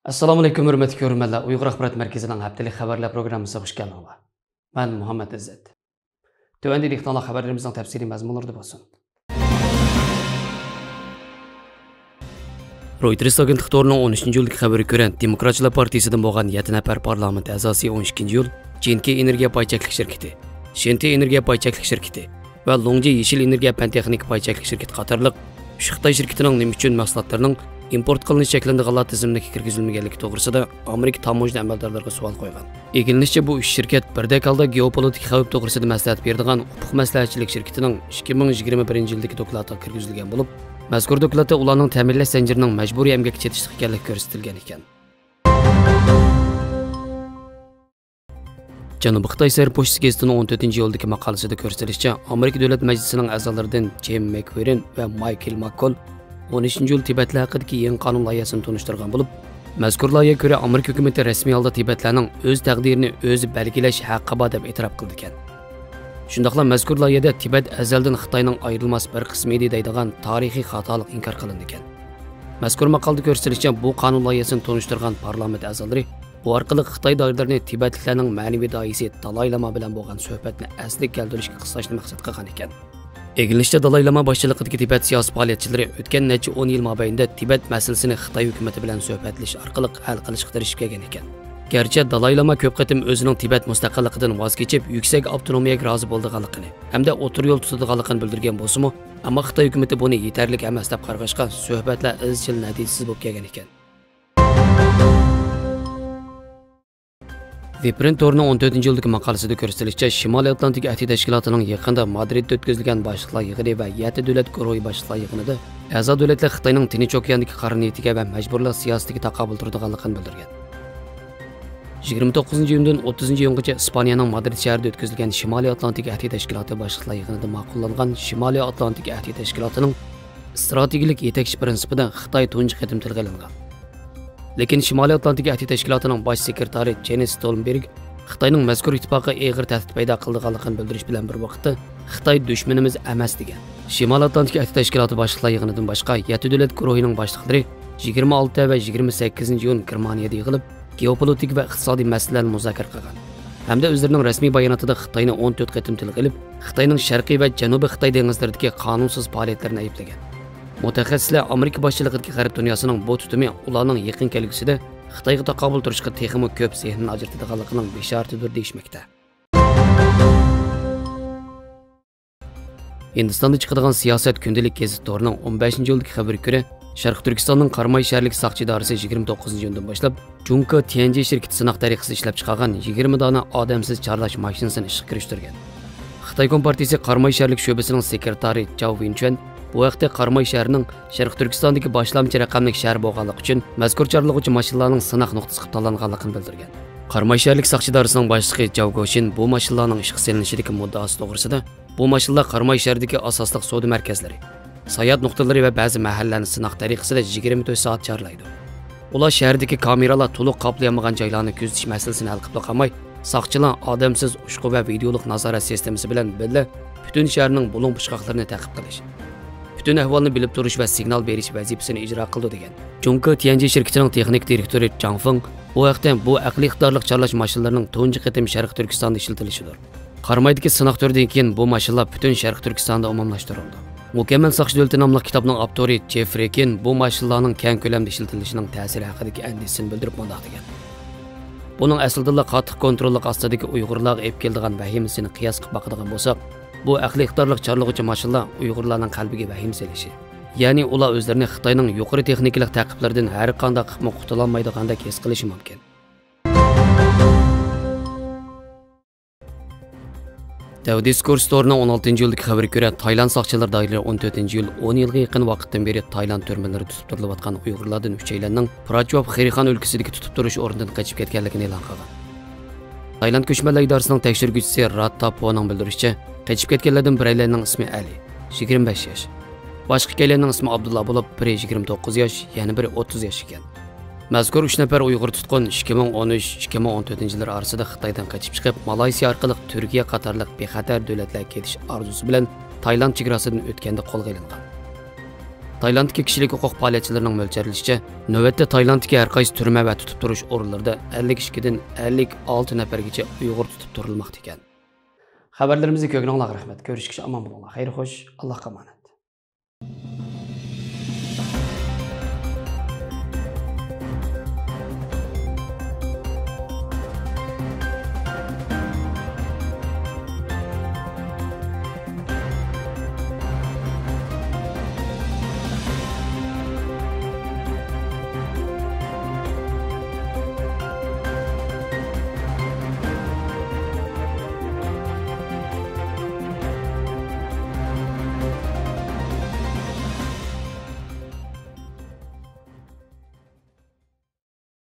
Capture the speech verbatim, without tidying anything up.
ئەسسالامۇئەلەيكۇم، ھۆرمەتلىك كۆرۈرمەنلەر. ئۇيغۇر ئاخبارات مەركىزىنىڭ ھەپتىلىك خەۋەرلەر پروگراممىسىغا خۇش كەلدىڭلار. مەن مۇھەممەد ئىززەت. تۆۋەندە دىققىتىڭلار خەۋەرلىرىمىزنىڭ تەپسىلىي مەزمۇنلىرىدا بولسۇن. رويتېرس ئاگېنتلىق تورىنىڭ ئون ئۈچىنچى ئىيۇلدىكى خەۋىرىگە كۆرە، دېموكراتچىلار پارتىيىسىدىن بولغان يەتتە نەپەر پارلامېنت ئەزاسى ئون ئىككىنچى ئىيۇل چىنكى ئېنېرگىيە پاي چەكلىك شىركىتى، شېنتى ئېنېرگىيە پاي چەكلىك شىركىتى ۋە لوڭجى يېشىل ئېنېرگىيە پەن تېخنىكا پاي چەكلىك شىركىتى قاتارلىق ئۈچ خىتاي شىركىتىنىڭ نېمە ئۈچۈن مەھسۇلاتلىرىنىڭ ئىمپورت قىلىنىشى چەكلىنىدىغانلار تىزىملىكىگە كىرگۈزۈلمىگەنلىكى توغرىسىدا ئامېرىكا تاموژنا ئەمەلدارلىرىغا سوئال قويغان. ئىگىلىنىشىچە، بۇ ئۈچ شىركەت بىردەك ھالدا گېئوپولىتىكا خەۋپ توغرىسىدا مەسلىھەت بېرىدىغان ئۇپۇق مەسلىھەتچىلىك شىركىتىنىڭ ئىككى مىڭ يىگىرمە بىرىنچى يىلدىكى دوكلاتىغا كىرگۈزۈلگەن بولۇپ، مەزكۇر دوكلاتتا ئۇلارنىڭ تەمىنلەش زەنجىرىنىڭ مەجبۇرىي ئەمگەككە چېتىشلىق ئىكەنلىكى كۆرسىتىلگەن ئىكەن. جەنۇبىي خىتاي سەھەر پوچتىسى گېزىتىنىڭ ئون تۆتىنچى ئىيۇلدىكى ماقالىسىدا كۆرسىتىلىشىچە، ئامېرىكا دۆلەت مەجلىسىنىڭ ئەزالىرىدىن جىم ماكفېررىن ۋە مايكل ماككول ئون ئۈچىنچى ئىيۇل تىبەتلەر ھەققىدىكى يېڭى قانۇن لايىھەسىنى تونۇشتۇرغان بولۇپ، مەزكۇر لايىھەگە كۆرە، ئامېرىكا ھۆكۈمىتى رەسمىي ھالدا تىبەتلەرنىڭ ئۆز تەقدىرىنى ئۆزى بەلگىلەش ھەققى بار دەپ ئېتىراپ قىلىدىكەن. شۇنداقلا مەزكۇر لايىھەدە تىبەت ئەزەلدىن خىتاينىڭ ئايرىلماس بىر قىسمى ئىدى دەيدىغان تارىخىي خاتالىق ئىنكار قىلىنىدىكەن. مەزكۇر ماقالىدە كۆرسىتىلىشىچە، بۇ قانۇن لايىھەسىنى تونۇشتۇرغان پارلامېنت ئەزالىرى بۇ ئارقىلىق خىتاي دائىرىلىرىنى تىبەتلىكلەرنىڭ مەنىۋى داھىيسى دالاي لاما بىلەن بولغان سۆھبەتنى ئەسلىگە كەلتۈرۈشكە قىستاشنى مەقسەت قىلغان ئىكەن. ئىگىلىنىشىچە، دالاي لاما باشچىلىقىدىكى تىبەت سىياسىي پائالىيەتچىلىرى ئۆتكەن نەچچە ئون يىل مابەينىدە تىبەت مەسىلىسىنى خىتاي ھۆكۈمىتى بىلەن سۆھبەتلىشىش ئارقىلىق ھەل قىلىشقا تىرىشىپ كەلگەن ئىكەن. گەرچە دالاي لاما كۆپ قېتىم ئۆزىنىڭ تىبەت مۇستەقىللىقىدىن ۋاز كېچىپ، يۈكسەك ئاپتونومىيەگە رازى بولىدىغانلىقىنى ھەمدە ئوتتۇرا يول تۇتىدىغانلىقىنى بىلدۈرگەن بولسىمۇ، ئەمما خىتاي ھۆكۈمىتى بۇنى يېتەرلىك ئەمەس دەپ قارىغاچقا، سۆھبەتلەر ئىزچىل نەتىجىسىز بولۇپ كەلگەن ئىكەن. ۋىپرىن تورىنىڭ ئون تۆتىنچى ئىيۇلدىكى ماقالىسىدە كۆرسىتىلىشىچە، شىمالىي ئاتلانتىك ئەھدى تەشكىلاتىنىڭ يېقىندا مادرىدتا ئۆتكۈزۈلگەن باشلىقلار يىغىنى ۋە يەتتە دۆلەت گۇرۇھى باشلىقلار يىغىنىدا ئەزا دۆلەتلەر خىتاينىڭ تىنچ ئوكياندىكى قارا نىيىتىگە ۋە مەجبۇرلۇق سىياسىتىگە تاقابىل تۇرىدىغانلىقىنى بىلدۈرگەن. يىگىرمە توققۇزىنچى ئىيۇندىن ئوتتۇزىنچى ئىيۇنغىچە ئىسپانىيەنىڭ مادرىد شەھىرىدە ئۆتكۈزۈلگەن شىمالىي ئاتلانتىك ئەھدى تەشكىلاتى باشلىقلار يىغىنىدا ماقۇللانغان شىمالىي ئاتلانتىك ئەھدى تەشكىلاتىنىڭ ئىستراتېگىيەلىك يېتەكچى پىرىنسىپىدا خىتاي تۇنجى قېتىم تىلغا ئېلىنغان. لېكىن شىمالىي ئاتلانتىك ئەھدى تەشكىلاتىنىڭ باش سېكرېتارى جېنس ستولنبېرگ خىتاينىڭ مەزكۇر ئىتتىپاققا ئېغىر تەھدىت پەيدا قىلىدىغانلىقىنى بىلدۈرۈش بىلەن بىر ۋاقىتتا، خىتاي دۈشمىنىمىز ئەمەس، دېگەن. شىمالىي ئاتلانتىك ئەھدى تەشكىلاتى باشلىقلار يىغىنىدىن باشقا، يەتتە دۆلەت گۇرۇھىنىڭ باشلىقلىرى يىگىرمە ئالتە ۋە يىگىرمە سەككىزىنچى ئىيۇن گېرمانىيەدە يىغىلىپ، گېئوپولىتىكا ۋە ئىقتىسادىي مەسىلىلەرنى مۇزاكىرە قىلغان ھەمدە ئۆزلىرىنىڭ رەسمىي باياناتىدا خىتاينى ئون تۆت قېتىم تىلغا ئېلىپ، خىتاينىڭ شەرقىي ۋە جەنۇبىي خىتاي دېڭىزلىرىدىكى قانۇنسىز پائالىيەتلىرىنى ئەيىبلىگەن. مۇتەخەسسىسلەر ئامېرىكا باشچىلىقىدىكى غەرب دۇنياسىنىڭ بۇ تۇتۇمى ئۇلارنىڭ يېقىن كەلگۈسىدە خىتايغا تاقابىل تۇرۇشقا تېخىمۇ كۆپ زېھىننى ئاجرىتىدىغانلىقىنىڭ بېشارىتىدۇر دېيىشمەكتە. ھىندىستاندا چىقىدىغان سىياسەت كۈندىلىك گېزىت تورىنىڭ ئون بەشىنچى ئىيۇلدىكى خەۋىرىگە كۆرە، شەرقىي تۈركىستاننىڭ قاراماي شەھەرلىك ساقچى ئىدارىسى يىگىرمە توققۇزىنچى ئىيۇندىن باشلاپ جۇڭكو تيەنجى شىركىتى سىناق تەرىقىسىدە ئىشلەپچىقارغان يىگىرمە دانە ئادەمسىز چارلاش ماشىنىسىنى ئىشقا كىرىشتۈرگەن. خىتاي كومپارتىيىسى قاراماي شەھەرلىك شۆبىسىنىڭ سېكرېتارى جاۋ ۋىنچۈەن بۇ ھەقتە قاراماي شەھىرىنىڭ شەرقىي تۈركىستاندىكى باشلامچى رەقەملىك شەھەر بولغانلىقى ئۈچۈن مەزكۇر چارلىغۇچى ماشىنىلارنىڭ سىناق نۇقتىسى قىلىپ تاللانغانلىقىنى بىلدۈرگەن. قاراماي شەھەرلىك ساقچى ئىدارىسىنىڭ باشلىقى جاۋ گوشىن بۇ ماشىنىلارنىڭ ئىشقا سېلىنىشىدىكى مۇددىئاسى توغرىسىدا، بۇ ماشىنىلار قاراماي شەھىرىدىكى ئاساسلىق سودا مەركەزلىرى، ساياھەت نۇقتىلىرى ۋە بەزى مەھەللىلەرنى سىناق تەرىقىسىدە يىگىرمە تۆت سائەت چارلايدۇ. ئۇلار شەھەردىكى كامېرالار تولۇق قاپلىيالمىغان جايلارنى كۆزىتىش مەسىلىسىنى ھەل قىلىپلا قالماي، ساقچىلار ئادەمسىز ئۇچقۇ ۋە ۋىدېئولۇق نازارەت سىستېمىسى بىلەن بىللە پۈتۈن شەھەرنىڭ بۇلۇڭ پۇچقاقلىرىنى تەقىب قىلىش، پۈتۈن ئەھۋالنى بىلىپ تۇرۇش ۋە سىگنال بېرىش ۋەزىپىسىنى ئىجرا قىلىدۇ، دېگەن. جۇڭكو تيەنجى شىركىتىنىڭ تېخنىك دىرېكتورى جاڭ فېڭ بۇ ھەقتە، بۇ ئەقلىي ئىقتىدارلىق چارلاش ماشىنىلىرىنىڭ تۇنجى قېتىم شەرقىي تۈركىستاندا ئىشلىتىلىشىدۇر. قارامايدىكى سىناق تۈرىدىن كېيىن بۇ ماشىنىلار پۈتۈن شەرقىي تۈركىستاندا ئومۇملاشتۇرۇلىدۇ. مۇكەممەل ساقچى دۆلىتى ناملىق كىتابنىڭ ئاپتورى جېفرى كىن بۇ ماشىنىلارنىڭ كەڭ كۆلەمدە ئىشلىتىلىشىنىڭ تەسىرى ھەققىدىكى ئەندىشىسىنى بىلدۈرۈپ مۇنداق دېگەن: بۇنىڭ ئەسلىدىلا قاتتىق كونتروللۇق ئاستىدىكى ئۇيغۇرلارغا ئېلىپ كېلىدىغان ۋەھىمىسىنى قىياس قىلىپ باقىدىغان بولساق، بۇ ئەقلىي ئىقتىدارلىق چارلىغۇچى ماشىنىلار ئۇيغۇرلارنىڭ قەلبىگە ۋەھىمە سېلىشى، يەنى ئۇلار ئۆزلىرىنى خىتاينىڭ يۇقىرى تېخنىكىلىق تەقىبلىرىدىن ھەرقانداق قىلىپمۇ قۇتۇلالمايدىغاندەك ھېس قىلىشى مۇمكىن. دەۋ دىسكورس تورىنىڭ ئون ئالتىنچى ئىيۇلدىكى خەۋىرىگە كۆرە، تايلاند ساقچىلىرى دائىرىلىرى ئون تۆتىنچى ئىيۇل ئون يىلغا يېقىن ۋاقىتتىن بېرى تايلاند تۈرمىلىرىدە تۇتۇپ تۇرۇلۇۋاتقان ئۇيغۇرلاردىن ئۈچەيلەننىڭ پۇراچوف خېرىخان ئۆلكىسىدىكى تۇتۇپ تۇرۇش ئورنىدىن قېچىپ كەتكەنلىكىنى ئېلان قىلغان. تايلاند كۆچمەنلەر ئىدارىسىنىڭ تەكشۈرگۈچىسى رات تاپونىڭ بىلدۈرۈشىچە، قېچىپ كەتكەنلەردىن بىرەيلەننىڭ ئىسمى ئەلى، يىگىرمە بەش ياش. باشقا ئىككىيلەننىڭ ئىسمى ئابدۇللا بولۇپ، بىرى يىگىرمە توققۇز ياش، يەنە بىرى ئوتتۇز ياش ئىكەن. مەزكۇر ئۈچ نەپەر ئۇيغۇر تۇتقۇن ئىككى مىڭ ئون ئۈچ، ئىككى مىڭ ئون تۆتىنچى يىللار ئارىسىدا خىتايدىن قېچىپ چىقىپ، مالايسىيا ئارقىلىق تۈركىيە قاتارلىق بىخەتەر دۆلەتلەرگە كېتىش ئارزۇسى بىلەن تايلاند چېگراسىدىن ئۆتكەندە قولغا ئېلىنغان. تايلاندتىكى كىشىلىك ھوقۇق پائالىيەتچىلىرىنىڭ مۆلچەرلىشىچە، نۆۋەتتە تايلاندتىكى ھەر قايسى تۈرمە ۋە تۇتۇپ تۇرۇش ئورۇنلىرىدا ئەللىك ئىككىدىن ئەللىك ئالتە نەپەرگىچە ئۇيغۇر تۇتۇپ تۇرۇلماقتا ئىكەن. خەۋەرلىرىمىزنى كۆرگىنىڭلارغا رەھمەت. كۆرۈشكىچە ئامان بولۇڭلار. خەير خوش. ئاللاھقا ئامانەت.